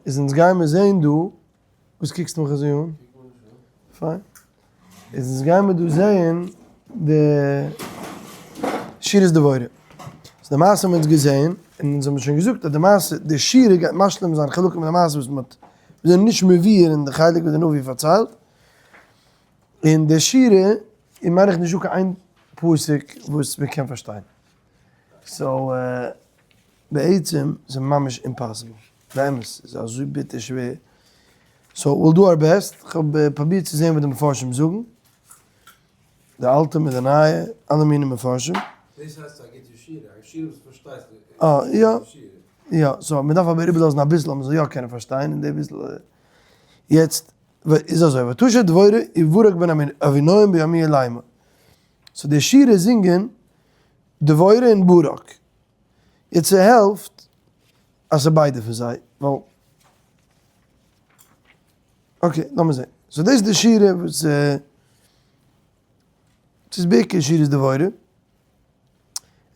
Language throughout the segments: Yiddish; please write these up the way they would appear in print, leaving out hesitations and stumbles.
איז אונז גיימער זעהן דא, וואס קוקסטו מיך אזוי אן? פיין. איז אונז גיימער דא זעהן די שירת דבורה. סאו די מעשה האבן אונז געזעהן, און אונז האבן שוין געזאגט אז די מעשה, די שירה גייט משלים זיין חלקים פון די מעשה וואס מ'האט, מיר זענען נישט מבאר אין די חלק וואס די נביא פארציילט. און די שירה איז מיין איך נישט דא קיין איין פסוק וואס מ'קען פארשטיין. so בעצם איז ממש impossible, באמת איז אזוי ביטער שווער, so we'll do our best, כ'האב פרובירט צו זען וואס די מפרשים זאגן, די אלטע מיט די נייע, אלע מיני מפרשים. דאס הייסט א גוטע שירה, א שירה וואס פארשטייסט. אה, יא, יא, so מען דארף אבער איבערלאזן אביסל אז מען זאל יא קענען פארשטיין, און די ביסל, יעצט איז אזוי, ותשר דבורה וברק בן אבינועם בימי לאמר, so די שירה זינגען דבורה און ברק, יעצט ס'העלפט אז ס'איז ביידע פון זיי, ווייל okay לאמיר זעהן, so דאס איז די שירה וואס ס'איז בעיקר שירת דבורה,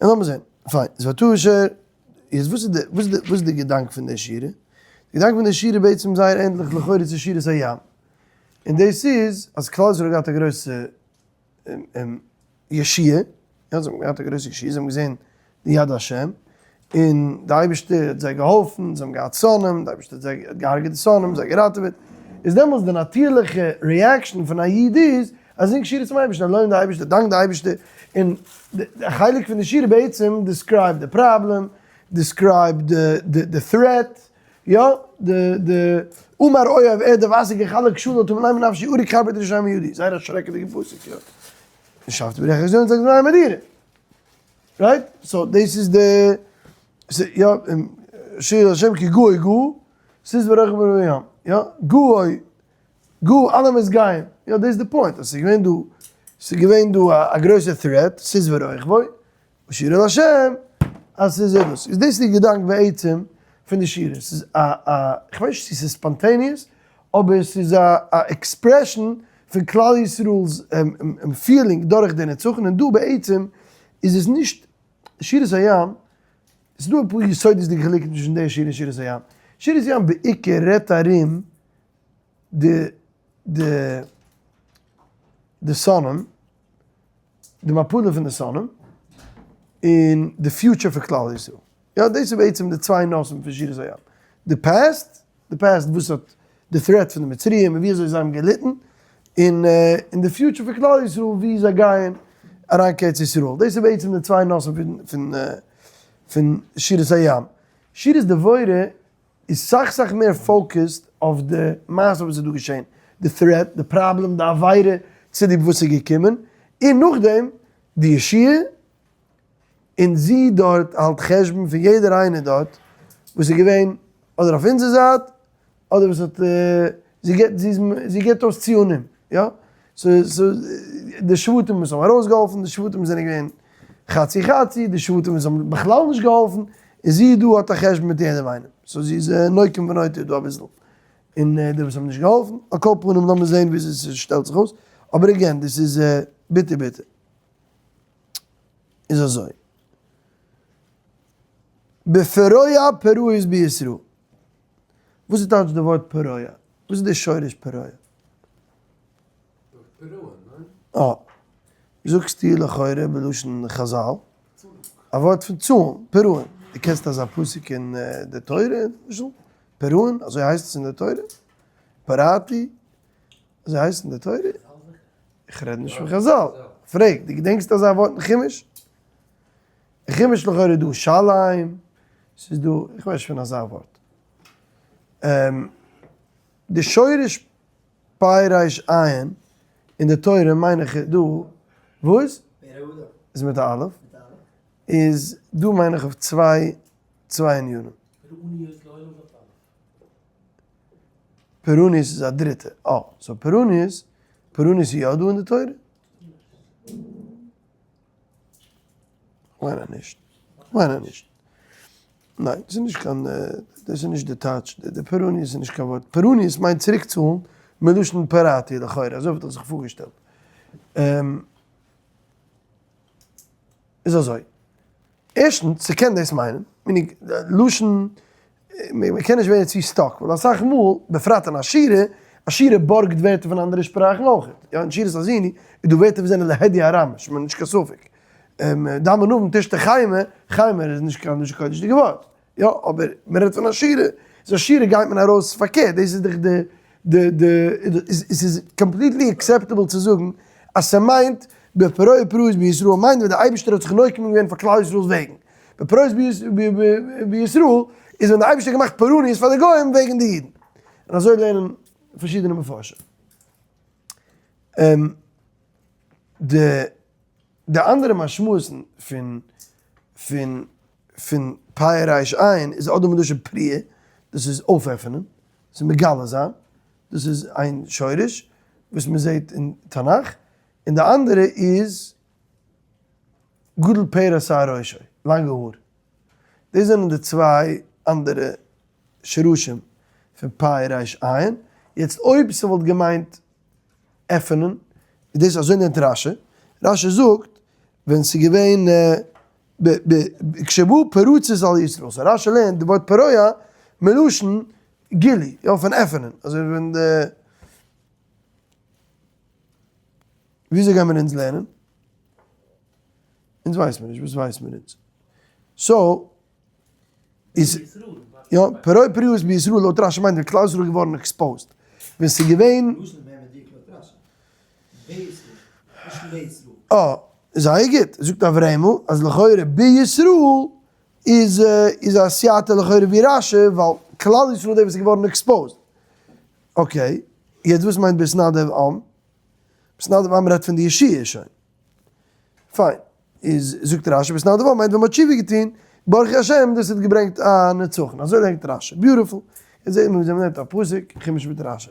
און לאמיר זעהן, פיין, איז ותשר, איז וואס איז די וואס איז די וואס איז די געדאנק פון די שירה? די געדאנק פון די שירה בעצם זייער ענדליך לכאורה צו שירת הים, און דאס איז אז כלל ישראל האט געהאט א גרויסע ישועה, יא זיי האבן געהאט א גרויסע ישועה, זיי האבן געזען די יד השם, און די אייבערשטער האט זיי געהאלפן, זיי האבן געהאט שונאים, די אייבערשטער האט זיי געהארגעט די שונאים, זיי געראטעוועט, איז דעמאלטס די נאטירליכע reaction פון א איד איז, אז זינג שירה צום אייבערשטן, לויב די אייבערשטער, דאנק די אייבערשטער, און די חלק פון די שירה בעצם describe די פראבלעם, describe די threat, יא, די די אמר אויב ער די וואסער געחלק שלא תמלא מנפשי אורי כבד רשעים מידי, זייער א שרעקעדיגע פסוק יא. ושבתי ברעך איך זאל זיין מדירה. right? so דאס איז די יא שיר השם כי גוי גו ס'איז ברעך ברעך ים יא גוי גו אלע מוז גייען יא דאס איז די point אז ס'איז געווען דא ס'איז געווען דא א גרויסע threat ס'איז ברעך בוי ושירה להשם, אז ס'איז דאס. איז דאס די געדאנק בעצם פון די שירה. ס'איז א א, כ'ווייס נישט צו ס'איז spontaneous, אבער ס'איז א א expression פון כלל ישראל'ס feeling דורך די נצחון, און דא בעצם איז עס נישט שירת הים, ס'איז דא אפאר יסודות'דיגע חילוקים צווישן די שירה און שירת הים. שירת הים בעיקר רעדט ארום די די די שונאים, די מפלה פון די שונאים, און די future פון כלל ישראל. יא, דאס איז בעצם די צוויי נושאים פון שירת הים. די past, די past וואס האט די threat פון די מצריים און ווי אזוי זיי האבן געליטן, און און די future פון כלל ישראל ווי זיי גייען אריין קיין ארץ ישראל. דאס איז בעצם די צוויי נושאים פון פון פון שירת הים. שירת דבורה איז סאך סאך מער focused אויף די מעשה וואס איז דא געשען, די threat, די פראבלעם, די עבירה צוליב וואס ס'איז געקומען, און נאכדעם די ישועה, און זי דארט האלט חשבון פון יעדער איינער דארט וואס איז געווען אדער אויף אונזער זייט אדער וואס האט, זי גיבט זי גיבט אויס ציונים, יא. די שבטים וואס האבן ארויסגעהאלפן, די שבטים וואס זענען געווען חצי חצי, די שבטים וואס האבן בכלל נישט געהאלפן, און זי דא האט א חשבון מיט יעדעם איינעם, so זי איז נוקם ונוטר דא אביסל, און די וואס האבן נישט געהאלפן, על כל פנים לאמיר זען וויאזוי ס'שטעלט זיך אויס, אבער again דאס איז ביטער ביטער. איז אזוי. בפרוע פרעות בישראל. וואס איז טייטש די ווארט פרוע? וואס איז די שורש פרוע? אה, זאגסטו לכאורה בלשון חזל, א ווארט פון צאלן, פירעון. דו קענסט אזא פסוק אין די תורה למשל? פירעון, אזוי הייסט עס אין די תורה? פרעתי, אזוי הייסט עס אין די תורה? איך רעד נישט פון חזל. פרעג, דו געדענקסט אזא ווארט אין חומש? אין חומש לכאורה איז דא שלם, ס'איז דא, איך ווייס נישט פון אזא ווארט. די שורש פ' ריש עין אין די תורה מיין איך איז דא, וואס? איז מיט א אלף, איז דא מיין איך אויף צוויי צוויי ענינים. פורעניות איז א דריטע, אה, so פורעניות, פורעניות איז יא דא אין די תורה? כ'מיין אז נישט, כ'מיין אז נישט. ניין, ס'איז נישט קיין, דאס איז נישט די טייטש, די פורעניות איז נישט קיין ווארט, פורעניות מיינט צוריק צאלן, מלשון פרעתי לכאורה, אזוי וואלט איך זיך פארגעשטעלט. איז אזוי, ערשטנס, ס'קען דאס מיינען, meaning לשון. מען קען נישט ווערן צו stuck, ווייל אסאך מאל, בפרט אין א שירה, א שירה בארגט ווערטער פון אנדערע שפראכן אויך. יא, אין שירת האזיני איז דא ווערטער וואס זענען להדיא אראמיש, כ'מיין נישט קיין ספק. דם ענבים תשתה חיימר, חיימר איז נישט קיין לשון קודש'דיגע ווארט. יא, אבער מען רעדט פון א שירה, איז א שירה גייט מען ארויס פארקערט, דאס איז דאך די די די, עס איז completely acceptable צו זאגן אז ס'מיינט בפרוע פרעות בישראל מיינט ווען דער אייבערשטער האט זיך נוקם געווען פאר כלל ישראל'ס וועגן, בפרעות בישראל איז ווען דער אייבערשטער האט געמאכט פורעניות פאר די גוים וועגן די אידן, און אזוי לערנען פארשידענע מפרשים. די די אנדערע משמעות'ן פון פון פון פ' ריש עין איז אדער מלשון פריעה, דאס איז אויפעפענען, ס'איז מגלה זיין, דאס איז איין שורש וואס מען זעט אין תנך, און די אנדערע איז גדול פרע שער ראשו, לאנגע האר. דאס זענען די צוויי אנדערע שרשים פון פ' ריש עין. יעצט אויב ס'וואלט געמיינט עפענען, איז דאס אזוי נעמט רשי, רשי זאגט ווען ס'איז געווען כשבאו פרצות על ישראל, so רשי לערנט די ווארט פרוע מלשון גילוי, יא פון עפענען, אזוי ווי ווען די, וויאזוי גיימער אונז לערנען? אונז ווייסט מיר נישט, וואס ווייסט מיר אונז? so איז יא פרעה פרעות בישראל לויט רשי מיינט ווען כלל ישראל איז געווארן exposed ווען ס'איז געווען אה, זייער גוט, זאגט אברעמל אז לכאורה בישראל איז איז א סייעתא לכאורה ווי רשי ווייל כלל ישראל איז דער וואס איז געווארן exposed. okay, יעצט וואס מיינט בהתנדב עם? בהתנדב עם רעדט פון די ישועה שוין. פיין. איז זאגט רשי בהתנדב עם מיינט ווען מ'האט תשובה געטון, ברוך השם דאס האט געברענגט א נצחון. אזוי לערנט רשי. beautiful. יעצט זעט מען ווי אזוי מ'נעמט א פסוק, חומש מיט רשי.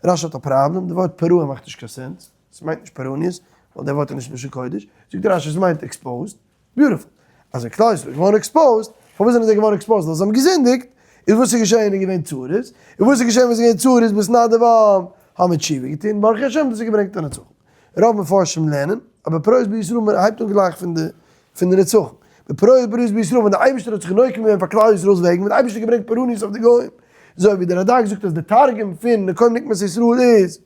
רשי האט א פראבלעם, די ווארט פרעה מאכט נישט קיין sense. ס'מיינט נישט פורעניות, ווייל דער ווארט איז נישט לשון קודש. זאגט רשי ס'מיינט exposed. beautiful. אז ווען כלל ישראל איז געווארן exposed, פארוואס זענען זיי געווארן exposed? ווייל זיי האבן געזינדיגט, איז וואס איז געשען? איז געווען צרות, און וואס איז געשען ווען עס איז געווען צרות בהתנדב עם, האבן מיר תשובה געטון, ברוך השם דאס האט געברענגט א נצחון. רוב מפרשים לערנען, אבער פרעות בישראל מען הייבט אן גלייך פון די פון די נצחון. בפרוע פרעות בישראל ווען דער אייבערשטער האט זיך נוקם געווען פאר כלל ישראל'ס וועגן, ווען דער אייבערשטער האט געברענגט פורעניות אויף די גוים, אזוי ווי דער רדק זאגט אז די תרגום פון נקום נקמת ישראל איז,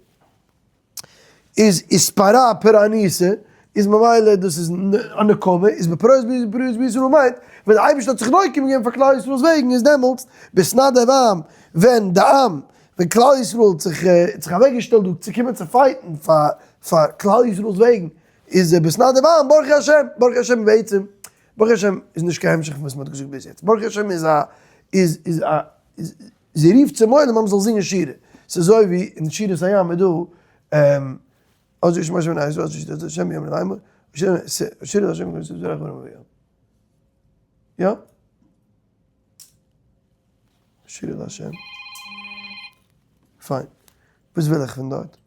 איז איספרא פורענותא, איז ממילא דאס איז א נקמה, איז בפרעות פרעות בישראל מיינט, ווען די אייבערשטער האט זיך נוקם געווען פאר כלל ישראל'ס וועגן איז דעמאלטס בהתנדב עם, ווען די עם, ווען כלל ישראל האט זיך האט זיך אוועק געשטעלט דא צו קומען צו fight ן פאר פאר כלל ישראל'ס וועגן, איז בהתנדב עם ברוך השם, ברוך השם בעצם, ברוך השם איז נישט קיין המשך פון וואס מען האט געזאגט ביז יעצט, ברוך השם איז א איז איז א איז. זי רופט צום עולם אז מ'זאל זינגען שירה. ס'איז אזוי ווי אין שירת הים איז דא אז יש משהו נייעס אז יש דאס שם יום ליימער שירה השם קודש זרח ורם ים. יא? שירה להשם. פיין. וואס וויל איך פון דארט?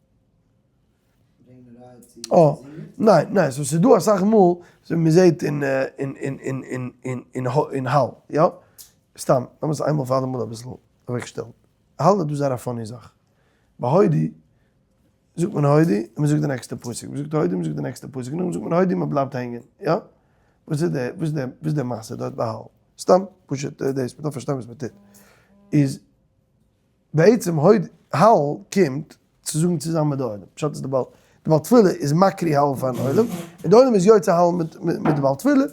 אה, ניין, ניין, so ס'איז דא אסאך מאל, אזוי ווי מ'זעט אין אין אין אין אין אין אין אין הלל, יא? סתם, לאמיר עס איינמאל פאר אלעמאל אביסל אוועקשטעלן. הלל איז דא זייער א funny זאך. ביי הודי זאגט מען הודי און מ'זאגט די נעקסטע פסוק, מ'זאגט הודי און מ'זאגט די נעקסטע פסוק, נאכדעם זאגט מען הודי און מ'בלייבט הענגען, יא? וואס איז די וואס איז די וואס איז די מעשה דארט ביי הלל? סתם, פשוט דאס, מ'דארף פארשטיין וואס מ'טוט. איז בעצם הוד הלל קומט צו זאגן צוזאמען מיט די עולם, פשט איז די בעל די בעל תפילה איז מקריא הלל פארן עולם, און די עולם איז יוצא הלל מיט מיט די בעל תפילה,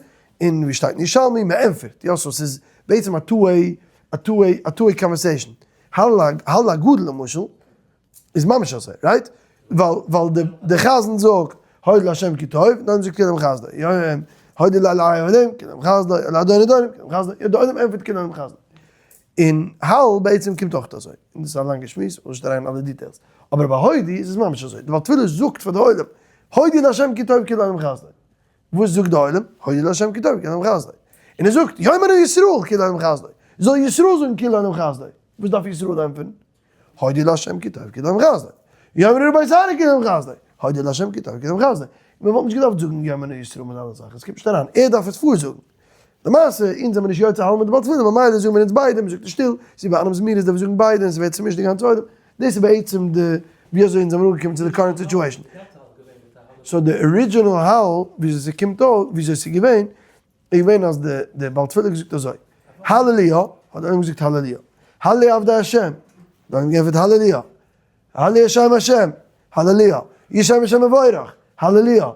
און ווי שטייט אין ירושלמי מען ענטפערט, יא so ס'איז בעצם א two way א two way א two way conversation, הלל הלל הגדול למשל איז ממש אזוי, right? ווייל ווייל די די חזן זאגט הודו לה' כי טוב, דאן זאגט כי לעולם חסדו, יא יא הודו לאלהי העולם כי לעולם חסדו, לאדון אדונים כי לעולם חסדו, יא די עולם ענטפערט כי לעולם חסדו. און הלל בעצם קומט אויך אזוי, און דאס איז א לאנגע שמועס, איך וויל נישט אריין אין אלע details, אבער ביי הודי איז עס ממש אזוי, די בעל תפילה זאגט פאר די עולם, הודו לה' כי טוב כי לעולם חסדו, וואס זאגט די עולם? הודו לה' כי טוב כי לעולם חסדו, און ער זאגט, יאמרו ישראל כי לעולם חסדו, זאל ישראל זאגן כי לעולם חסדו, וואס דארף ישראל ענטפערן? הודו לה' כי טוב כי לעולם חסדו, יאמרו בית אהרן כי לעולם חסדו, הודו לה' כי טוב כי לעולם חסדו, מען וואלט נישט געדארפט זאגן יאמרו ישראל מיט אלע זאכן, עס קומט נישט אריין, ער דארף עס פארזאגן. למעשה, אונז זעמיר נישט יוצא הלל מיט די בעל תפילה, ממילא זאגן מיר אונז ביידע, מ'זאגט עס שטיל, ס'איז ביי אנעים זמירות דארף מען זאגן ביידע און ס'ווערט צומישט די גאנצע עולם, דאס איז בעצם די ווי אזוי אונז זעמיר אנגעקומען צו די current situation. so די original הלל וויאזוי ס'קומט אויס, וויאזוי ס'איז געווען, איז געווען אז די די בעל תפילה האט געזאגט אזוי, הללויה. האט דער עולם געזאגט הללויה. הללו עבדי השם, דער עולם געענטפערט הללויה. הללו השם השם, הללויה. ישם השם מבורך, הללויה.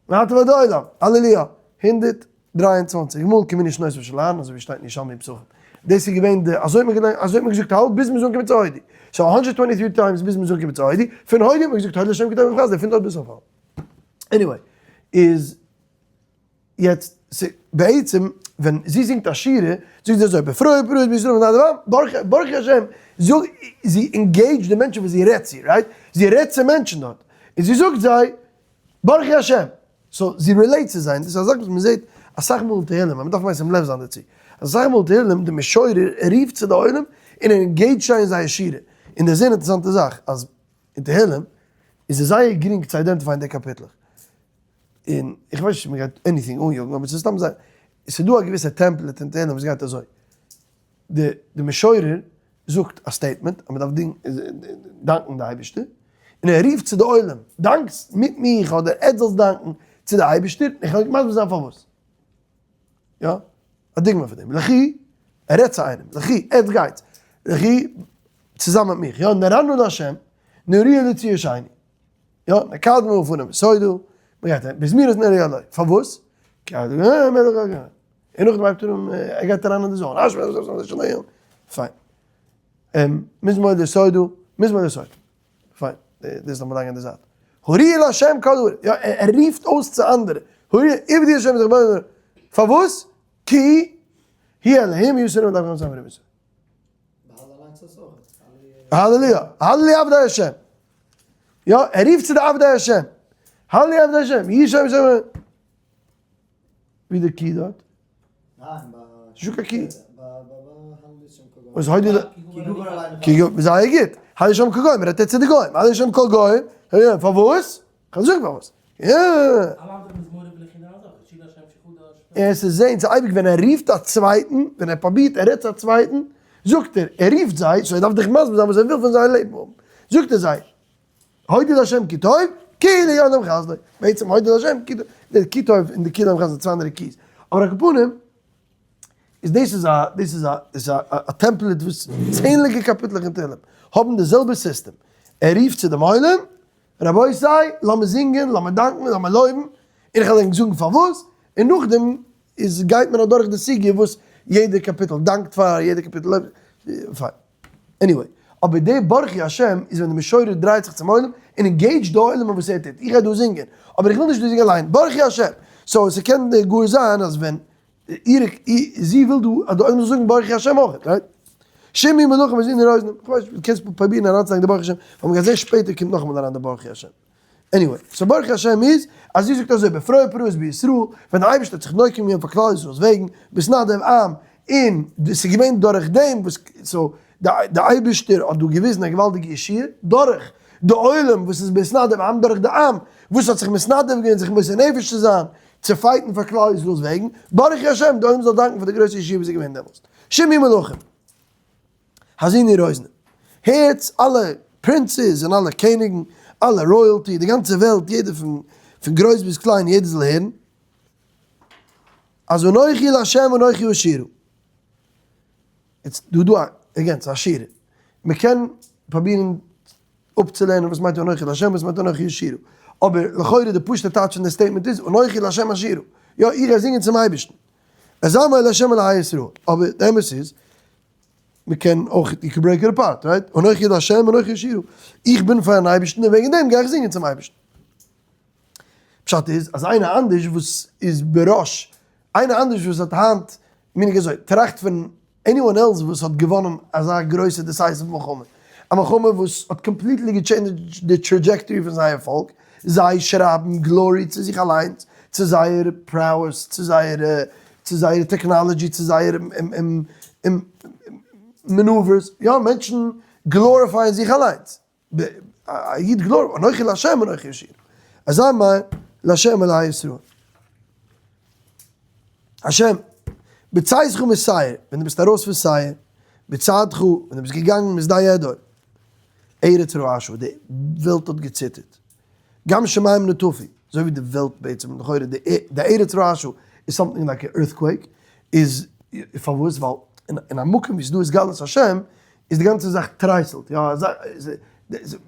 מעתה ועד עולם, הללויה. 123 מאל כמנין שנותיו של אהרן, אזוי ווי שטייט אין ירושלמי פסחים. דאס איז געווען די, אזוי האט מען געליינט, אזוי האט מען געזאגט הלל ביז מ'איז אנגעקומען צו הודו. so 123 times ביז מ'איז אנגעקומען צו הודו, פון הודו האט מען געזאגט הודו להשם כי טוב וחסדו, פון דארט ביז סוף הלל. anyway, איז יעצט, בעצם ווען זי זינגט א שירה, זאגט זי אזוי, בפרוע פרעות בישראל ונדב עם, ברכי ברכי השם, זאג, זי engage ט די מענטשן וואס זי רעדט צו, right? זי רעדט צו מענטשן דארט, און זי זאגט זיי, ברכי השם! so זי relate צו זיי, און דאס איז א זאך וואס מען זעט אסאך מאל אין תהלים, אז מען דארף משים לב זיין דערצו, אסאך מאל אין תהלים די משורר רופט צו די עולם און ער engage ט זיי אין זייער שירה, און דאס איז אן אינטערעסאנטע זאך אז אין תהלים איז עס זייער גרינג צו identify ען די קאפיטלעך, און איך ווייס נישט צו מען גייט anything אניאגן אבער ס'איז סתם זייער, ס'איז דא א געוויסע template אין תהלים וואס גייט אזוי, די די משורר זאגט א statement אז מען דארף דאנקן די אייבערשטער, און ער רופט צו די עולם, דאנקטס מיט מיך אדער עטס זאלטס דאנקן צו די אייבערשטער, און איך וועל מסביר זיין פארוואס. יא, א דוגמא פון דעם, לכי, ער רעדט צו איינעם, לכי, עטס גייטס, לכי, צוזאמען מיט מיך, יא, נרננה לה', נריעה לצור ישענו. יא, נקדמה לפניו בתודה, מען גייט אהין, בזמירות נריע לו, פארוואס? כי אדוני מלך הגוים. און נאכדעם הייבט ער אן, ער גייט אריין אין די zone, פיין. מזמור לתודה, מזמור לתודה. פיין, דאס לאמיר לייגן אין די זייט. הריעו לה' כל הארץ, יא, ער רופט אויס צו אנדערע, הריעו, עבדו השם זיך באמען, פארוואס? כי הוא אלהים יסוד ומדבר גם זמרים יסוד. הללויה, הללו עבדי השם. יא, ער רופט צו די עבדי השם. הללו עבדי השם, יהי שם השם. ווי די כי דארט? נישטא קיין כי. וואס הוידע די? כי גאר, זייער גוט. הללו שם כגוים, רעדט ער צו די גוים. הללו שם כל גוים. פארוואס? כ'וועל זאגן פארוואס. עס איז זעהן צו אייביג ווען ער רופט א צווייטן, ווען ער פרובירט ער רעדט צו א צווייטן, זאגט ער, ער רופט זיי, so ער דארף דיך מסביר זיין וואס ער וויל פון זייער לעבן האבן, זאגט ער זיי, הודו לה' כי טוב, כי לעולם חסדו, בעצם הודו לה' כי טוב, די כי טוב און די כי לעולם חסדו זענען צוויי אנדערע קי'ס, אבער על כל פנים, איז דאס איז א, דאס איז א, איז א א template וואס צענדליגע קאפיטלעך אין תהלים האבן די זעלבע סיסטעם, ער רופט צו דעם עולם, רבותי, לאמיר זינגען, לאמיר דאנקען, לאמיר לויבן, און איך וועל ענק זאגן פארוואס, און נאכדעם איז גייט מען אדורך די סוגיא וואס יעדע קאפיטל דאנקט פאר, יעדע קאפיטל לויבט, פיין. anyway, אבער די ברכי השם איז ווען די משורר דרייט זיך צום עולם און engage ט די עולם אין וואס ער טוט, איך גיי דא זינגען, אבער איך וויל נישט דא זינגען אליין, ברכי השם! so ס'קען גאר זיין אז ווען אירע, זי וויל דא אז די עולם זאל זאגן ברכי השם אויך, right? שמעו מלכים האזינו אוזנים, איך ווייס נישט, דו קענסט פרובירן אריינצולייגן די ברכי השם, ווייל מ'גייט זען שפעטער קומט נאכאמאל אריין די ברכי השם. anyway, so ברכי השם איז, אז זי זאגט אזוי, בפרוע פרעות בישראל, ווען די אייבערשטער האט זיך נוקם געווען פאר כלל ישראל'ס וועגן, בהתנדב עם, און ס'איז געווען דורך דעם וואס, so די אייבערשטער האט דא געוויזן א געוואלדיגע ישועה, דורך די עולם וואס איז בהתנדב עם, דורך די עם וואס האט זיך מתנדב געווען זיך מוסר נפש צו זיין, צו fight ן פאר כלל ישראל'ס וועגן, ברכי השם, די עולם זאל דאנקן פאר די גרויסע ישועה וואס איז געווען דעמאלסט. שמעו מלכים. האזינו אוזנים. הערטס אלע princes און אלע קעניגן, אלע royalty, די גאנצע וועלט, יעדער פון פון גרויס ביז קליין, יעדער זאל הערן, אז אנכי לה' אנכי אשירה. יעצט דא דא again ס'איז א שירה. מ'קען פרובירן אפצולערנען וואס מיינט אנכי לה' וואס מיינט אנכי אשירה. אבער לכאורה די פשוט'ע טייטש פון די statement איז אנכי לה' אשירה. יא, איך גיי זינגען צום אייבערשטן. אזמר לה' אלהי ישראל. אבער די אמת איז, מ'קען אויך, you can break it apart, right? אנכי לה' אנכי אשירה. איך בין פאר'ן אייבערשטן און וועגן דעם גיי איך זינגען צום אייבערשטן. פשט איז אז איינער אנדערש וואס איז בראש, איינער אנדערש וואס האט היינט, meaning אזוי, טראכט פון anyone else וואס האט געוואנען אזא גרויסע decisive מלחמה, א מלחמה וואס האט completely גע change ט די trajectory פון זייער פאלק, זיי שרייבן glory צו זיך אליינס, צו זייער prowess, צו זייערע צו זייער technology, צו זייער maneuvers, יא מענטשן glorify ען זיך אליינס. א איד גלאר, אנכי לה' אנכי אשירה. אזא מיין לה' אלהי ישראל. השם, בצאתך משעיר, ווען דו ביסט ארויס פון שעיר, בצעדך, ווען דו ביסט געגאנגען משדה אדום, ארץ רעשה, די וועלט האט געציטערט. גם שמים נטפו, אזוי ווי די וועלט בעצם, לכאורה די ארץ רעשה איז something like a earthquake, איז פארוואס? ווייל. אין א מקום ווי ס'איז דא התגלות השם, איז די גאנצע זאך טרייסלט, יא,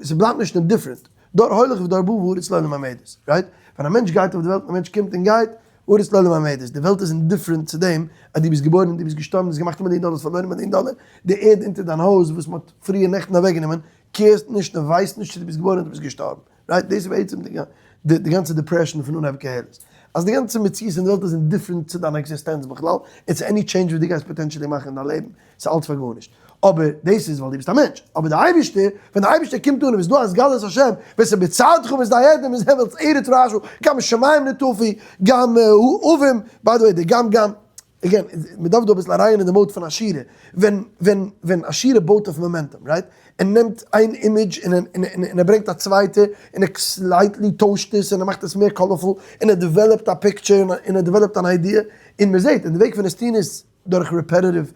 ס'בלייבט נישט indifferent, דור הולך ודור בא והארץ לעולם עומדת, right? ווען א מענטש גייט אויף די וועלט און א מענטש קומט און גייט, הארץ לעולם עומדת, די וועלט איז indifferent צו דעם אז דו ביסט געבוירן און דו ביסט געשטארבן, דו האסט געמאכט א מיליאן דאלער, האסט פארלוירן א מיליאן דאלער, די ערד אונטער דיין הויז וואס מ'האט פריער נעכטן אוועקגענומען, care סט נישט און ווייסט נישט צו דו ביסט געבוירן אדער דו ביסט געשטארבן, right? דאס איז בעצם די גאנצע depression פון אנהייב קהלת, אז די גאנצע מציאות אין די וועלט איז indifferent צו דיין עקזיסטענץ בכלל, און צו any change וואס דו גייסט potentially מאכן אין דיין לעבן, ס'איז אלץ פאר גארנישט. אבער דאס איז ווייל דו ביסט א מענטש. אבער די אייבערשטער, ווען די אייבערשטער קומט אן און איז דא התגלות השם, ווען ס'איז בצאתך משדה אדום איז הבל ארץ רעשה, גם שמים נטפו, גם עבים, by the way די גם גם, again, מ'דארף דא אביסל אריינגיין אין די mode פון א שירה, ווען ווען ווען א שירה בויט אויף momentum, right? ער נעמט איין image און און ער ברענגט א צווייטע און ער slightly טוישט עס און ער מאכט עס מער colorful און ער develop ט א picture און ער develop ט אן idea, און מ'זעט, און די וועג פון עס טון איז דורך repetitive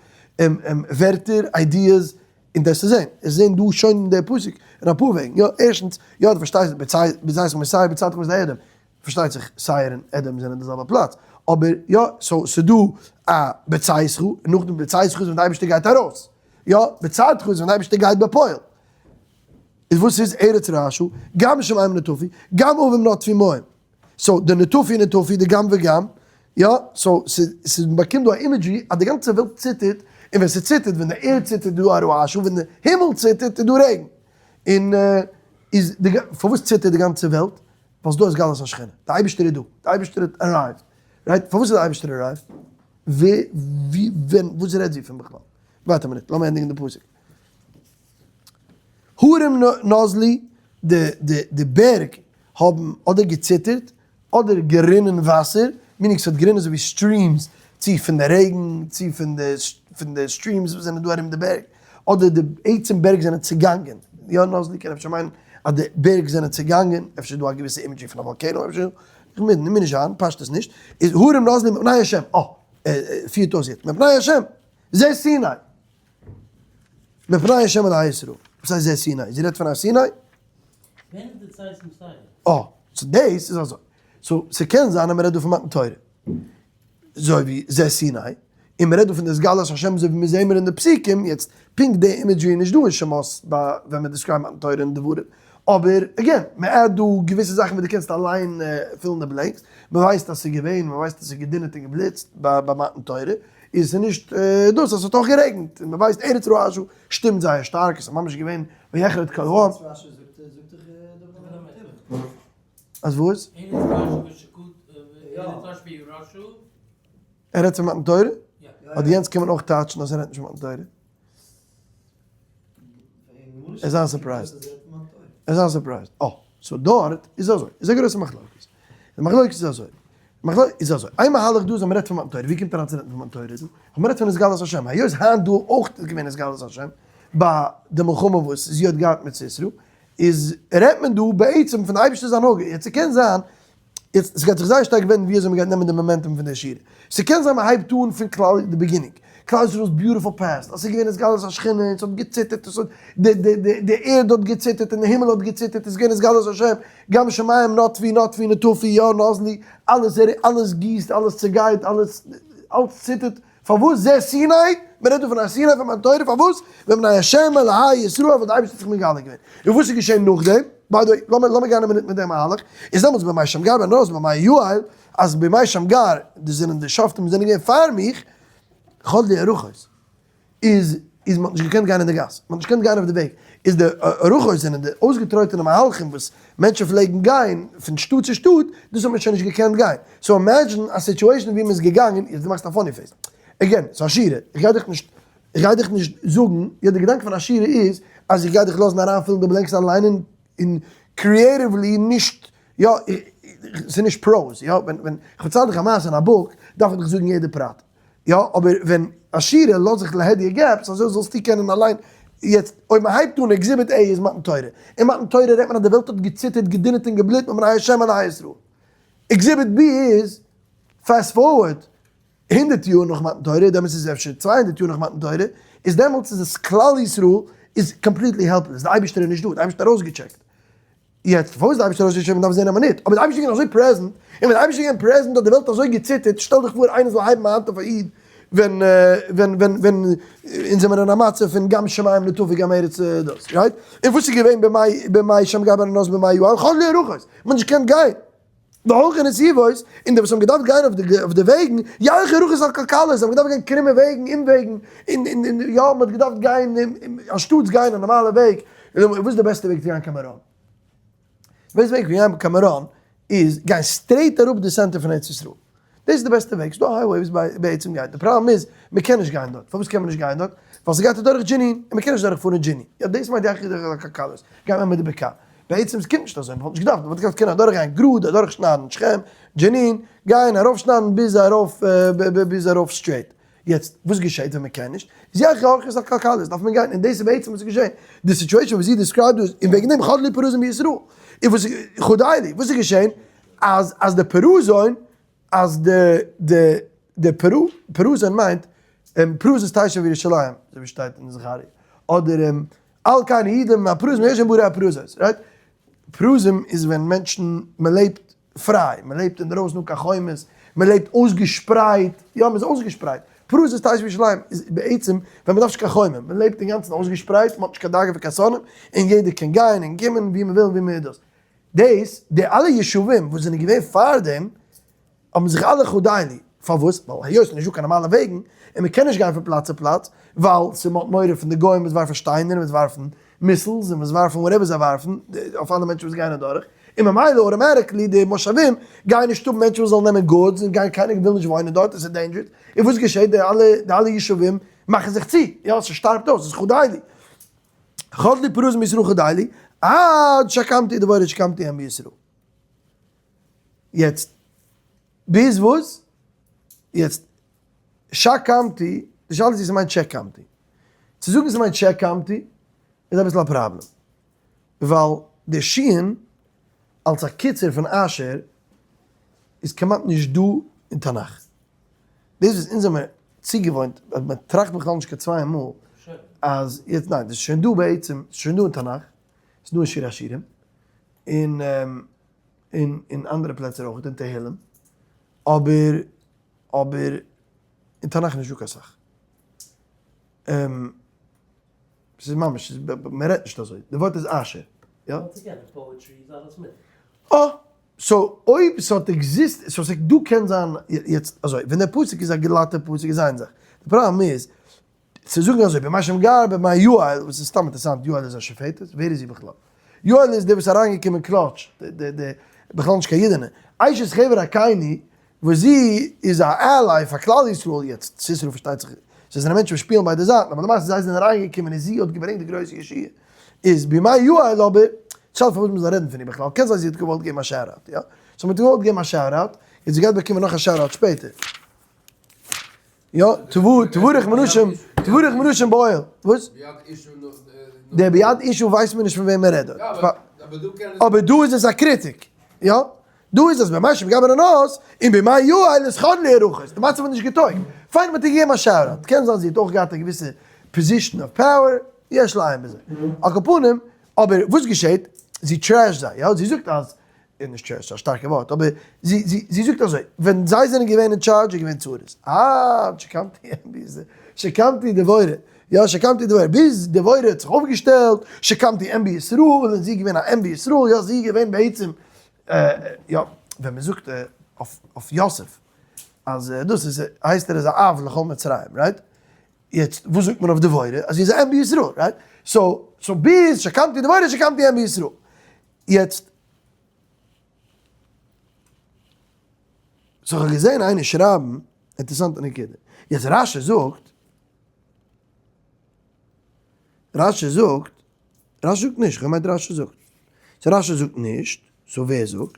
ווערטער, ideas, און דאס איז זען, עס זען דא שוין אין דער פסוק אין אפאר וועגן, יא, ערשטנס, יא דו פארשטייסט בצאתך משעיר בצאתך משדה אדום, פארשטייט זיך שעיר און אדום זענען די זעלבע פלאץ, אבער יא, so ס'דא א בצאתך, און נאכדעם בצאתך איז ווען די אייבערשטער גייט ארויס, יא, בצאתך איז ווען די אייבערשטער גייט בפועל, איז וואס איז ארץ רעשה, גם שמים נטפו, גם עבים נטפו מים. so די נטפו נטפו די גם וגם, יא, so ס'איז מ'באקומט דא א imagery אז די גאנצע וועלט ציטערט, און ווען ס'ציטערט, ווען די ערד ציטערט איז דא א רעש, און ווען די הימל ציטערט איז דא רעגן. און איז די פארוואס ציטערט די גאנצע וועלט? ווייל ס'דא התגלות השכינה, די אייבערשטער איז דא, די אייבערשטער האט arrived, right? פארוואס איז די אייבערשטער arrived? ווער, ווי, ווען, וואס רעדט זי פון בכלל? ווארט א מינוט, לאמיר ענדיגן די פסוק. הרים נזלו, די בערג האבן אדער געציטערט אדער גערינען וואסער, meaning ס'האט גערינען אזוי ווי streams, צו פון די רעגן, צו פון די streams וואס זענען דא ארום די בערג, אדער די עצם בערג זענען צעגאנגען, יא נזלו קען אפשר מיינען אז די בערג זענען צעגאנגען, אפשר איז דא א געוויסע imagery פון א volcano אפשר, איך מוז נישט זיין, פשטות נישט, איז הרים נזלו מפני השם, אה, פירט אויס יעצט, מפני השם, זה סיני. מפני השם אלהי ישראל. וואס הייסט זה סיני? זי רעדט פון הר סיני? ווען איז די צייט פון סיני? אה, so דאס איז אזוי. so ס'קען זיין אז מ'רעדט דא פון מתן תורה. אזוי ווי זה סיני. און מ'רעדט דא פון די התגלות השם אזוי ווי מיר זעהן מיר אין די פסוקים. יעצט, פונקט די imagery איז נישט דא אין שמות ביי ווען מ' describe ט מתן תורה און דברים. אבער, again, מ'add דא געוויסע זאכן וואס דו קענסט אליין פילן די blanks. מ'ווייסט אז ס'איז געווען, מ'ווייסט אז ס'איז געדונערט און געבליצט ביי מתן תורה. איז עס נישט דאס אז עס האט אויך גערעגנט, און מען ווייסט ארץ רעשה שטימט זייער שטארק, עס איז ממש געווען ויחרד כל העם. אז וואס? ער רעדט פון מתן תורה? אדער יענץ קען מען אויך טייטשן אז ער רעדט נישט פון מתן תורה? ער איז unsurprised. ער איז unsurprised. אה, so דארט איז אזוי. איז א גרויסע מחלוקת. די מחלוקת איז אזוי. מחלוקת איז אזוי. איין מהלך דא איז אז מ'רעדט פון מתן תורה. ווי קומט אריין צו רעדן פון מתן תורה דא? אז מ'רעדט פון התגלות השם. היות היינט דא אויך איז געווען התגלות השם ביי די מלחמה וואס זי האט געהאט מיט סיסרא, איז רעדט מען דא בעצם פון די אייבערשטער'ס הנהגה. יעצט ס'קען זיין יעצט, ס'גייט זיך זייער שטארק ווענדן ווי אזוי מ'גייט נעמען די momentum פון די שירה. ס'קען זיין מ'הייבט אן פון כלל די beginning, כלל ישראל'ס beautiful past, אז ס'איז געווען התגלות השכינה און ס'האט געציטערט און ס'האט די די די די ערד האט געציטערט און די הימל האט געציטערט, עס איז געווען התגלות השם, גם שמים נטפו נטפו נטפו יא נזלו, אלעס אלעס גיסט אלעס צעגייט אלעס אלץ ציטערט, פארוואס זה סיני? מען רעדט דא פון הר סיני פון מתן תורה, פארוואס? מפני השם אלהי ישראל ווייל די אייבערשטער האט זיך מגלה געווען. און וואס איז געשען נאכדעם? by the way, לאמיר לאמיר גיין א מינוט מיט דעם מהלך, איז דעמאלטס בימי שמגר בן ענות בימי יעל, אז בימי שמגר, די זענען די שופטים זענען געווען פאר מיך, חדלו ארחות, איז איז מען האט נישט געקענט גיין אין די גאס, מען האט נישט געקענט גיין אויף די וועג, איז די ארחות זענען די אויסגעטרויטענע מהלכים וואס מענטשן פלעגן גיין פון שטאט צו שטאט, דאס האט מען שוין נישט געקענט גיין, so imagine א situation ווי מען איז געגאנגען, יעצט דו מאכסט א funny face, again, ס'איז א שירה, איך גיי דיך נישט, איך גיי דיך נישט זאגן, יא די געדאנק פון א שירה איז אז איך גיי דיך לאזן אריינפילן די blanks אליין און און creatively נישט, יא, ס'איז נישט prose, יא, ווען ווען איך פארצייל דיך א מעשה אין א book דארף איך דיך זאגן יעדע פרט. יא, אבער ווען א שירה לאזט זיך להדיא gaps, אזוי זאלסטו קענען אליין, יעצט אויב מען הייבט אן exhibit A איז מתן תורה, אין מתן תורה רעדט מען אז די וועלט האט געציטערט געדונערט און געבליט מפני השם אלהי ישראל, exhibit B איז fast forward 100 יאר נאך מתן תורה, דעמאלטס איז אפשר 200 יאר נאך מתן תורה, איז דעמאלטס איז עס כלל ישראל איז completely helpless, די אייבערשטער איז נישט דא, די אייבערשטער האט ארויסגעטשעקט. יעצט פארוואס די אייבערשטער האט ארויסגעשיקט מען דארף זען א מינוט, אבער די אייבערשטער איז געווען אזוי present, און ווען די אייבערשטער איז געווען present האט די וועלט אזוי געציטערט, שטעל דיך פאר איינער זאל הייבן א האנט אויף א איד. ווען ווען ווען ווען אונז זעמער אין א מצב פון גם שמים נטפו וגם ארץ דאס, right? און וואס איז געווען בימי בימי שמגר בן ענת בימי יעל חדלו הרוחות, מען האט נישט געקענט גיין. והולכי נתיבות, און די וואס האבן געדארפט גיין אויף די וועגן, ילכו רכות עקלקלות, זיי האבן געדארפט גיין קרומע וועגן, אומוועגן, און און און יא, מען האט געדארפט גיין אנשטאטס גיין א נארמאלע וועג, וואס איז די בעסטע וועג צו גיין קיין מירון? די בעסטע וועג פון גיין קיין מירון איז גיין straight אראפ די center פון ארץ ישראל, דאס איז די בעסטע וועג, ס'איז דא א highway וואס בעצם גייט, די פראבלעם איז מען קען נישט גיין דארט, פארוואס קען מען נישט גיין דארט? ווייל ס'גייט אדורך דזשענין, און מען קען נישט דורך פארן דזשענין, יא דאס מיינט די עקלקלות, גייט מען מיט די בקעה, בעצם ס'קומט נישט אזוי, מ'וואלט נישט געדארפט, מ'וואלט געדארפט קענען אדורכגיין גראד, אדורכשניידן שכם, דזשענין, גיין ארויפשניידן ביז ארויף ביז ארויף straight. יעצט וואס געשעט ווען מ'קען נישט? איז ילכו רכות עקלקלות דארף מען גיין, און דאס איז בעצם וואס איז געשען, די situation וואס זי describe ט דא איז, און וועגן דעם חדלו פרזים בישראל, און וואס חדלו, וואס איז געשען? אז אז די פרזון, אז די די די פרזון מיינט, פרזות תשב ירושלים, אזוי ווי שטייט אין זכריה, אדער על כן היהודים הפרוזים יש ברי הפרזות, right? פרוזים איז ווען מענטשן, מען לעבט פריי, מען לעבט אינדרויסן אן קיין חומות, מען לעבט אויסגעשפרייט, יא מען איז אויסגעשפרייט, פרזות תשב ירושלים איז בעצם ווען מען דארף נישט קיין חומה, מען לעבט אינגאנצן אויסגעשפרייט, מען האט נישט קיין דאגה פון קיין שונאים, און יעדער קען גיין און קומען ווי מען וויל און ווי מען איז דאס. דאס, די אלע ישובים וואס זענען געווען פארדעם, האבן זיך אלע חדלו, פארוואס? ווייל היות ס'איז נישטא קיין נארמאלע וועגן, און מ'קען נישט גיין פון פלאץ צו פלאץ, ווייל ס'איז מ'האט מורא פון די גוים וואס ווארפן שטיינער און וואס ווארפן missiles און וואס ווארפן whatever זיי ווארפן אויף אלע מענטשן וואס גייען אדורך, און ממילא automatically די מושבים גייען נישט האבן מענטשן וואס זאלן נעמען goods, און גיין קיינער וויל נישט וואוינען דארט, עס איז dangerous, און וואס געשעט? די אלע די אלע ישובים מאכן זיך צו, יא ס'שטארבט אויס, ס'איז חדלו. חדלו פרזים בישראל חדלו, עד שקמתי דבורה שקמתי אם בישראל. יעצט ביז וואס? יעצט שקמתי, די שאלה איז צו ס'מיינט שקמתי. צו זאגן ס'מיינט שקמתי איז אביסל א פראבלעם. ווייל די שין אלס א קיצור פון אשר איז כמעט נישט דא אין תנך. דאס וואס אונז זעמער צוגעוואוינט אז מען טראכט בכלל נישט קיין צוויי מאל אז יעצט ניין דאס איז שוין דא בעצם, ס'איז שוין דא אין תנך, ס'איז דא אין שיר השירים, און און אין אנדערע פלעצער אויך אין תהלים, אבער אבער אין תנך נישט דא קיין סאך. ס'איז ממש, מען רעדט נישט אזוי, די ווארט איז אשר, יא? אה! so אויב ס'האט exist, so ס'דא קען זיין, יעצט אזוי, ווען דער פסוק איז א גלאטע פסוק איז איין זאך, די פראבלעם איז, צו זאגן אזוי בימי שמגר בימי יעל, וואס איז סתם אינטערעסאנט, יעל איז א שופטת? ווער איז זי בכלל? יעל איז די וואס איז אריינגעקומען קלאטש, די די בכלל נישט קיין אידענע, אשת חבר הקיני, וואס זי איז א ally פאר כלל ישראל, יעצט סיסרא פארשטייט זיך, זיי זענען מענטשן וואס שפילן ביידע זייטן, אבער למעשה זיי זענען אריינגעקומען און זי האט געברענגט די גרויסע ישועה, איז בימי יעל אבער, שאלה פארוואס מען זאל רעדן פון איר בכלל, קען זיין זי האט געוואלט געבן א shout out, יא? so מען האט געוואלט געבן א shout out, און זי גייט באקומען נאך א shout out שפעטער. יא, תבורך מנשים, תבורך מנשים באוהל. וואס? דער ביד איש ווייסט מען נישט פון וועם מען רעדט דארט. אבער דא איז עס א קריטיק. יא? דא איז עס בימי שמגר בן ענת, און בימי יעל איז חדלו הרוחות. די מצב האט נישט געטויגט. פיין, מען האט איר געגעבן א shout out. קען זיין זי האט אויך געהאט א געוויסע position of power, יש לעיין בזה. על כל פנים, אבער וואס געשעט? זי trash ט זיי, יא? זי זאגט אז און נישט trash, א שטארקע ווארט, אבער זי זי זי זאגט אזוי, ווען זיי זענען געווען אין טשארדזש איז געווען צרות, אה, שקמתי ביז שקמתי דבורה, יא שקמתי דבורה, ביז דבורה האט זיך אויפגעשטעלט, שקמתי אם בישראל, און זי איז געווען א אם בישראל, יא זי איז געווען בעצם, יא, ווען מען זאגט אויף אויף יוסף, אז דאס איז, הייסט ער איז א אב לכל מצרים, right? יעצט וואס זאגט מען אויף דבורה? אז זי איז א אם בישראל, right? so, so ביז שקמתי דבורה שקמתי אם בישראל. יעצט, so כ'האב געזען איינער שרייבן, אינטערעסאנטע נקודה, יעצט רשי זאגט, רשי זאגט, רשי זאגט נישט, כ'האב געמיינט רשי זאגט, so רשי זאגט נישט, so ווער זאגט?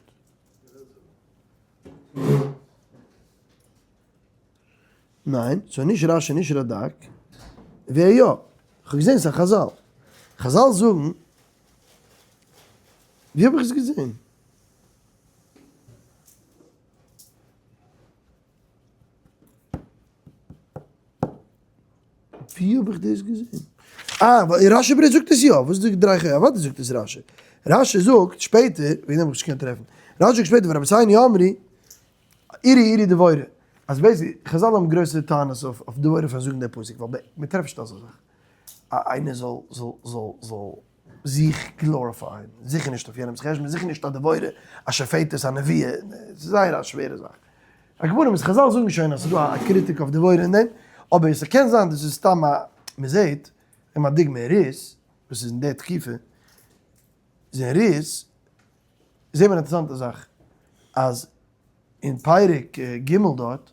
ניין, so נישט רשי נישט רדק, ווער יא? כ'האב געזען ס'איז א חזל, חזל זאגן ווי האב איך עס געזען? ווי האב איך דאס געזען? אה, ווייל רשי ברענגט זאגט עס יא, וואס זאגט דריי ח, אוודאי זאגט עס רשי. רשי זאגט שפעטער, וועגן דעם האב איך נישט געקענט טרעפן. רשי זאגט שפעטער ורבותינו אמרו, עורי עורי דבורה. אז basically חזל האבן גרויסע טענות אויף דבורה פאר זאגן די פסוק, ווייל מען טרעפט נישט אזא זאך איינער זאל זאל זאל זאל זיך glorify ען, זיכער נישט אויף יענעמס חשבון, זיכער נישט א דבורה, א שופטת, א נביאה, ס'איז זייער א שווערע זאך. על כל פנים, חזל זאגן שוין אז ס'איז דא א קריטיק אויף דבורה אין דעם, אבער ס'קען זיין דאס איז סתם א, מ'זעט, נעם א דוגמא רות, וואס איז אין די תקופה, איז אין רות, זעט מען א אינטערעסאנטע זאך, אז אין פרק ג' דארט,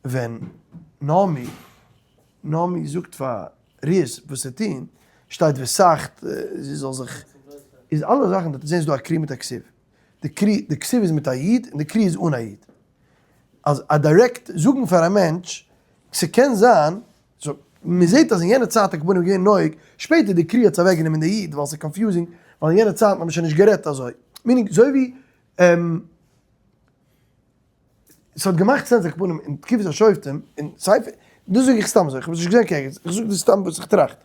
ווען נעמי, נעמי זאגט פאר רות וואס צו טון, שטייט וסכת, זי זאל זיך, איז אלע זאכן דארט, זעהן ס'דא א קרי מיט א כתיב, די קרי, די כתיב איז מיט א יוד און די קרי איז אן א יוד. אז א direct זאגן פאר א מענטש, ס'קען זיין, so מ'זעהט אז אין יענע צייט איז כמובן געווען נוהג, שפעטער די קרי האט עס אוועקגענומען די יוד ווייל ס'איז confusing, ווייל אין יענע צייטן האט מען שוין נישט גערעדט אזוי, meaning אזוי ווי ס'האט געמאכט sense על כל פנים אין תקופת השופטים, אין ספר, דאס זאג איך סתם אזוי, איך האב עס נישט געזען ערגעץ, איך זאג דיר סתם וואס איך טראכט.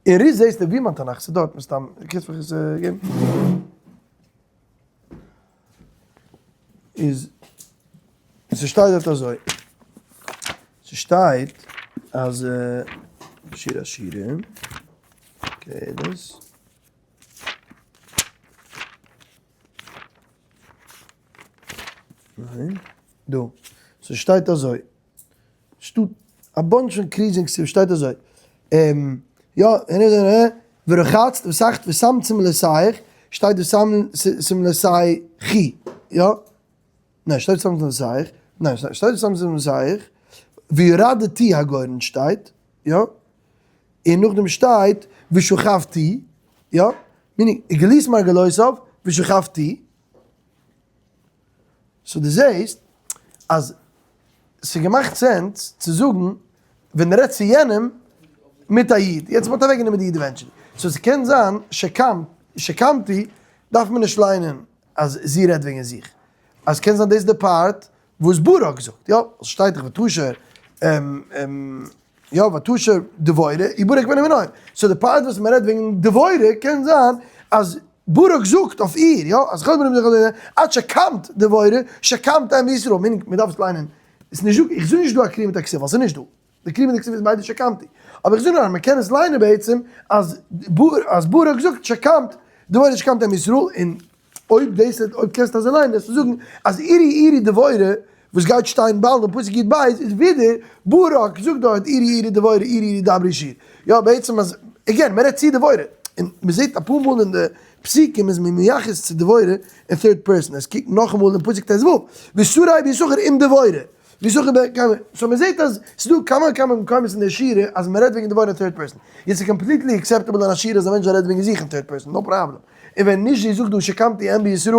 אין רות זעסטו ווי מיין תנך, ס'איז דארט מסתם, קענסט מיך עס געבן? איז, ס'שטייט דארט אזוי, ס'שטייט אז שיר השירים, okay דאס. ניין, דא. ס'שטייט אזוי. ס'דא א bunch פון קריזינג ס'שטייט אזוי. יא, ורחצת וסכת ושמת שמלותיך, שטייט ושמלותיכי, יא? ניין, שטייט ושמת שמלותיך, ניין, שטייט ושמת שמלותיך, וירדתי הגורן שטייט, יא? און נאכדעם שטייט ושכבתי, יא? meaning, גלית מרגלותיו ושכבתי. so דו זעהסט אז ס'איז געמאכט sense צו זאגן ווען דו רעדסט צו יענעם מיט א איד, יעצט מ'האט אוועקגענומען די איד eventually, so ס'קען זיין שקמתי דארף מען נישט ליינען אז זי רעדט וועגן זיך, אז קען זיין דאס איז די part וואס ברק זאגט, יא, ס'שטייט דאך ותשר יא ותשר דבורה וברק בן אבינועם, so די part וואס מ'רעדט וועגן דבורה קען זיין אז ברק זאגט אויף איר, יא, אז כל בנים זכר דבורה, עד שקמת דבורה, שקמת אם בישראל, meaning מ'דארף עס ליינען, עס איז נישט דא, איך זאג נישט דא א קרי מיט א כתיב ווייל ס'איז נישט דא, די קרי מיט די כתיב איז ביידע שקמתי, אבער איך זאג נאר אז מ'קען עס ליינען בעצם אז אז ברק זאגט שקמת דבורה שקמת אם בישראל, און אויב דאס איז אויב קענסטו אזוי ליינען וועסטו זאגן אז עורי עורי דבורה וואס גייט שטיין באלד אין פסוק י"ב איז ווידער ברק זאגט דארט עורי עורי דבורה עורי עורי דברי שיר יא בעצם אז again מען רעדט צו דבורה און מען זעט אפאר מאל אין די פסוקים איז מען מייחס צו דבורה אין third person עס קוקט נאכאמאל אין פסוק ט"ו ושרי ביששכר עם דבורה ויששכר ב כמה so מען זעט אז ס'איז דא כמה וכמה מקומות אין די שירה אז מען רעדט וועגן דבורה אין third person יעצט איז completely acceptable אין א שירה אז א מענטש זאל רעדן וועגן זיך אין third person no problem. און ווען נישט זי זאגט דא שקמתי אם בישראל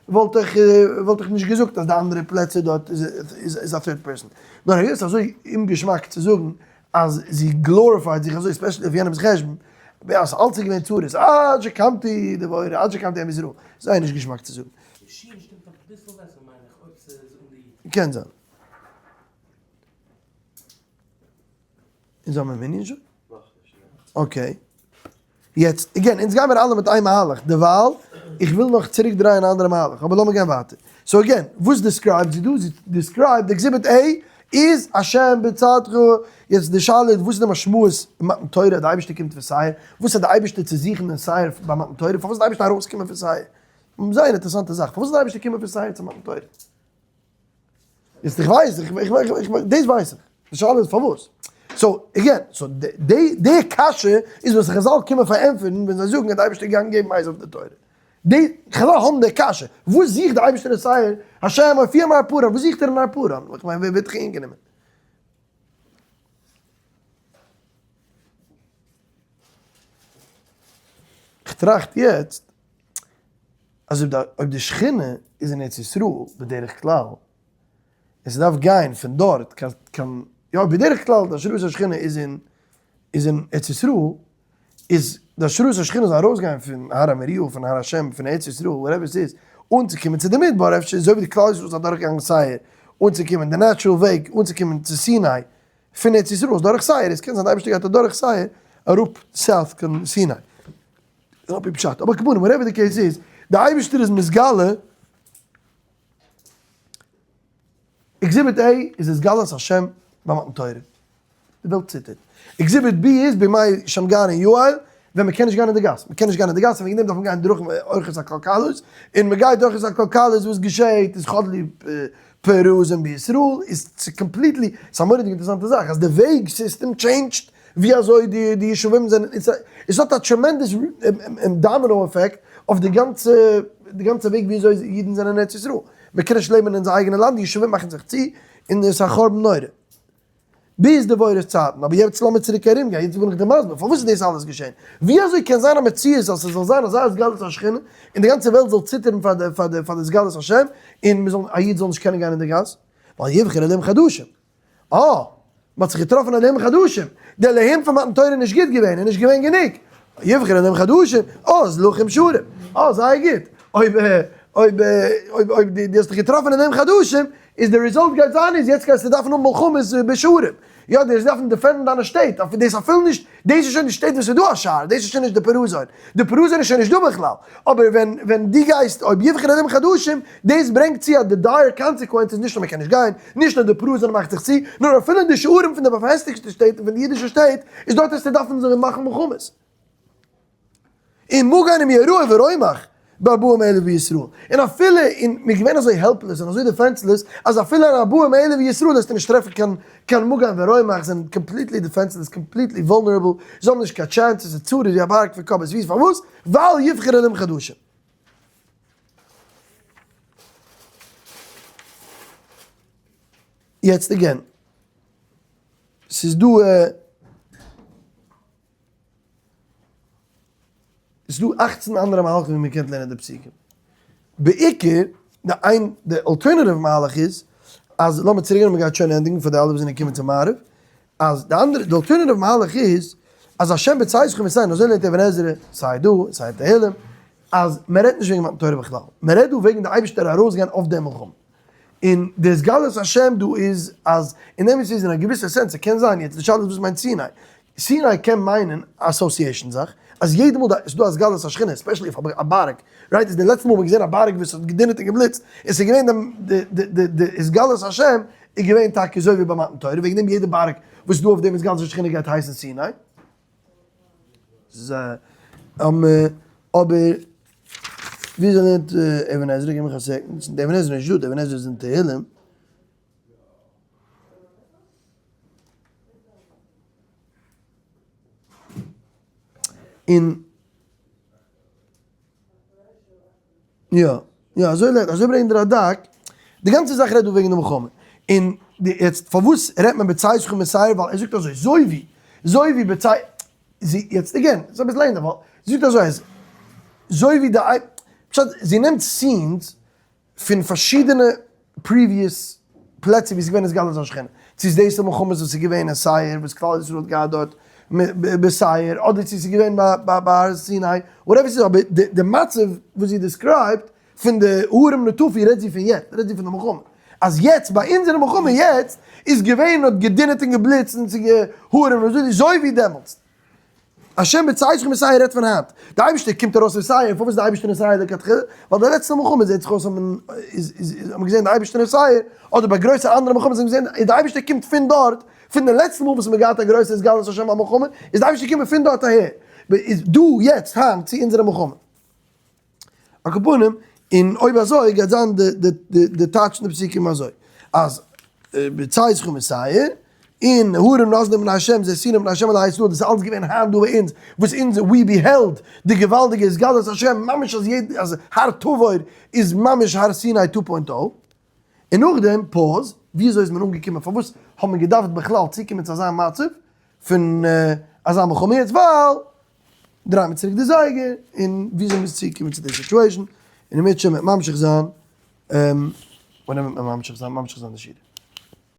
וואלט איך וואלט איך נישט געזאגט אז די אנדערע פלעצער דארט איז איז א third person. נאר היות ס'איז אזוי אומגעשמאק צו זאגן אז זי glorify ט זיך אזוי especially אויף יענעמ'ס חשבון, אז אלץ איז געווען צרות עד שקמתי דבורה עד שקמתי אם בישראל, זייער נישט געשמאק צו זאגן. די שין שטימט אביסל בעסער מיין איך אויב ס'איז אן די י'. קען זיין. אונז האבן מנין שוין? okay. יעצט, again, אונז גיימיר אלע מיט איין מהלך, דערווייל, איך וויל נאך צוריק דרייען א אנדערע מהלך, אבער לאמיר גיין ווייטער. so again, וואס describe ט זי דא? זי describe ט exhibit A איז השם בצדך, יעצט די שאלה איז וואס איז די משמעות אין מתן תורה אז די אייבערשטער קומט פון שעיר? וואס האט די אייבערשטער צו זוכן אין שעיר ביי מתן תורה? פארוואס איז די אייבערשטער ארויסגעקומען פון שעיר? זייער אינטערעסאנטע זאך, פארוואס איז די אייבערשטער געקומען פון שעיר צו מתן תורה? איז איך ווייס, איך איך איך דאס ווייס איך. די שאלה איז פארוואס. so, again, so די די קשיא איז וואס חזל קומען פארענטפערן ווען זיי זאגן אז די אייבערשטער איז געגאנגען געבן עשו די תורה. די חזל האבן די קשיא, וואס זוכט די אייבערשטער אין שעיר? השם הופיע מהר פארן, וואס זוכט ער אין הר פארן? איך מיין ווער ווערט דיך אהינגענומען? איך טראכט יעצט אז אויב די שכינה איז אין ארץ ישראל בדרך כלל, און ס'דארף גיין פון דארט קיין, יא בדרך כלל די השראת השכינה איז אין איז אין ארץ ישראל, איז די השראת השכינה זאל ארויסגיין פון הר המוריה, פון הר השם, פון ארץ ישראל, whatever ס'איז, אנצוקומען צו די מדבר, אפשר אזוי ווי די כלל ישראל איז אדורכגעגאנגען שעיר, אנצוקומען די natural וועג אנצוקומען צו סיני, פון ארץ ישראל איז דורך שעיר, עס קען זיין די אייבערשטער גייט אדורך שעיר אראפ south קיין סיני. על פי פשט, אבער כמובן whatever די case איז, די אייבערשטער איז מתגלה. Exhibit A איז התגלות השם ביי מתן תורה. די וועלט ציטערט. Exhibit B איז בימי שמגר און יעל, ווען מען קען נישט גיין אין די גאס. מען קען נישט גיין אין די גאס און וועגן דעם דארף מען גיין דורך אורחות עקלקלות, און מען גייט דורך עקלקלות וואס געשעהט איז חדלו פרזים בישראל איז completely, ס'איז א מורא'דיג אינטערעסאנטע זאך אז די וועג סיסטעם change ט ווי אזוי די ישובים זענען, עס האט א tremendous domino effect אויף די גאנצע די גאנצע וועג ווי אזוי אידן זענען אין ארץ ישראל. מען קען נישט לעבן אין אונזער אייגענע לאנד, די ישובים מאכן זיך צו און עס איז א חורבן נורא. ביז די דבורה'ס צייטן, אבער יעצט לאמיר צוריק ארום גיין, יעצט בין איך דיר מסביר פארוואס איז דאס אלעס געשען, ווי אזוי קען זיין א מציאות אז ס'זאל זיין אזא התגלות השכינה און די גאנצע וועלט זאל ציטערן פאר די פאר די פאר די התגלות השם און מ'זאל א איד זאל נישט קענען גיין אין די גאס, ווייל יבחר אלהים חדשים. אה! מ'האט זיך געטראפן אלהים חדשים, די אלהים פון מתן תורה איז נישט גוט געווען, איז נישט געווען גענוג, יבחר אלהים חדשים, אה איז לחם שרים, אה זייער גוט, אויב אויב אויב אויב דו האסט דיך געטראפן אלהים חדשים, איז די result גייט זיין איז יעצט גייסטו דארפן האבן מלחמות בשערים, יא דו וועסט דארפן defend ן דיינע שטעט, אפילו דאס אפילו נישט, דאס איז שוין די שטעט וואס איז דא א שער, דאס איז שוין נישט די פרזון, די פרזון איז שוין נישט דא בכלל, אבער ווען ווען דו גייסט אויב יבחר אלהים חדשים, דאס ברענגט צו אז די dire consequence איז נישט נאר מען קען נישט גיין, נישט נאר די פרזון מאכט זיך צו, נאר אפילו אין די שערים פון די באפעסטיגטע שטעט און פון די אידישע שטעט, איז דארט וועסטו דארפן זיך מאכן מלחמות. און מגן אם יראה ורומח בארבעים אלף בישראל, און אפילו אין מ'איז געווען אזוי helpless און אזוי defenseless אז אפילו אין ארבעים אלף בישראל וועסטו נישט טרעפן קיין קיין מגן ורומח, זענען completely defenseless, completely vulnerable, זיי האבן נישט קיין chance, עס איז צרות ווי א בארג פון קאפ עס וויסט פארוואס? ווייל יבחר אלהים חדשים. יעצט again, ס'איז דא. עס איז דא 18 אנדערע מהלכים ווי מען קען לערנען די פסוקים. בעיקר, די איין, די alternative מהלך איז, אז לאמיר צוריק גיין, מען גייט שוין ענדיגן פאר די אלע וואס זענען געקומען צו מעריב, אז די אנדערע, די alternative מהלך איז, אז השם בצאתכם ממצרים, אזוי לערנט אבן עזרא, סיי דא, סיי אין תהלים, אז מען רעדט נישט וועגן מתן תורה בכלל, מען רעדט דא וועגן די אייבערשטער ארויסגיין אויף די מלחמה. און די התגלות השם דא איז אז אין אמת איז אין א געוויסע sense ס'קען זיין יעצט די שאלה איז וואס מיינט סיני, סיני קען מיינען א association זאך אז יעדע מאל ס'איז דא התגלות השכינה especially אויף א בארג right איז די לעצטע מאל מ'האט געזען א בארג וואס האט געדונערט און געבליצט און ס'איז געווען די די די די התגלות השם איז געווען טאקע אזוי ווי ביי מתן תורה וועגן דעם יעדע בארג וואס איז דא אויף דעם התגלות השכינה גייט הייסן סיני. אבער וויאזוי לערנט אבן עזרא? גיב מיך א second, די אבן עזרא איז נישט דא, די אבן עזרא איז אין תהלים. און יא, יא, אזוי לערנט, אזוי ברענגט דער רד"ק, די גאנצע זאך רעדט דא וועגן די מלחמה, און די, יעצט פארוואס רעדט מען בצאתכם משעיר, ווייל ער זאגט אזוי, אזוי ווי, אזוי ווי בצאת, זי, יעצט again, ס'איז אביסל לענגער, ווייל זי זאגט אזוי אז, אזוי ווי די, פשט, זי נעמט scenes פון פארשידענע previous פלעצער ווי ס'איז געווען התגלות השכינה, צו איז דאס די מלחמות וואס איז געווען אין שעיר וואס כלל ישראל האט געהאט דארט בשעיר, אדער צו ס'איז געווען ביי הר סיני, whatever ס'איז, אבער די מצב וואס זי describe ט פון די הרים נטפו רעדט זי פון יעצט, רעדט זי פון די מלחמה, אז יעצט ביי אונזערע מלחמה יעצט איז געווען האט געדונערט און געבליצט און ס'איז הרים אזוי ווי דעמאלטס. השם בצאתכם משעיר רעדט פון היינט. די אייבערשטער קומט ארויס פון שעיר, פארוואס איז די אייבערשטער אין שעיר לכתחילה? ווייל די לעצטע מלחמה זעט זיך אויס האט מען איז איז האט מען געזען די אייבערשטער אין שעיר, אדער ביי גרויסע אנדערע מלחמות האט מען געזען אז די אייבערשטער קומט פון דארט, פון די לעצטע מאל וואס מען האט געהאט א גרויסע התגלות השם ביי מלחמה, איז די אייבערשטער געקומען פון דארט אהער. איז דא יעצט היינט צו אונזערע מלחמה. על כל פנים, און אויב אזוי גייט זיין די די די די טייטש פון די פסוקים אזוי, אז בצאתכם משעיר, און הרים נזלו מפני השם זה סיני מפני השם אלהי ישראל, דאס איז אלץ געווען היינט דא ביי אונז, וואס אונז we beheld די געוואלדיגע התגלות השם, ממש אז יעדע אז הר תבור איז ממש הר סיני two point o. און נאכדעם pause, וויאזוי איז מען אנגעקומען, פארוואס האט מען געדארפט בכלל צוקומען צו אזא מצב פון אזא מלחמה יעצט, ווייל דריי מיר צוריק די זייגער, און וויאזוי מ'איז צוגעקומען צו די situation, און אם ירצה השם וועט ממשיך זיין, ווען וועט מען ממשיך זיין, ממשיך זיין די שיעור.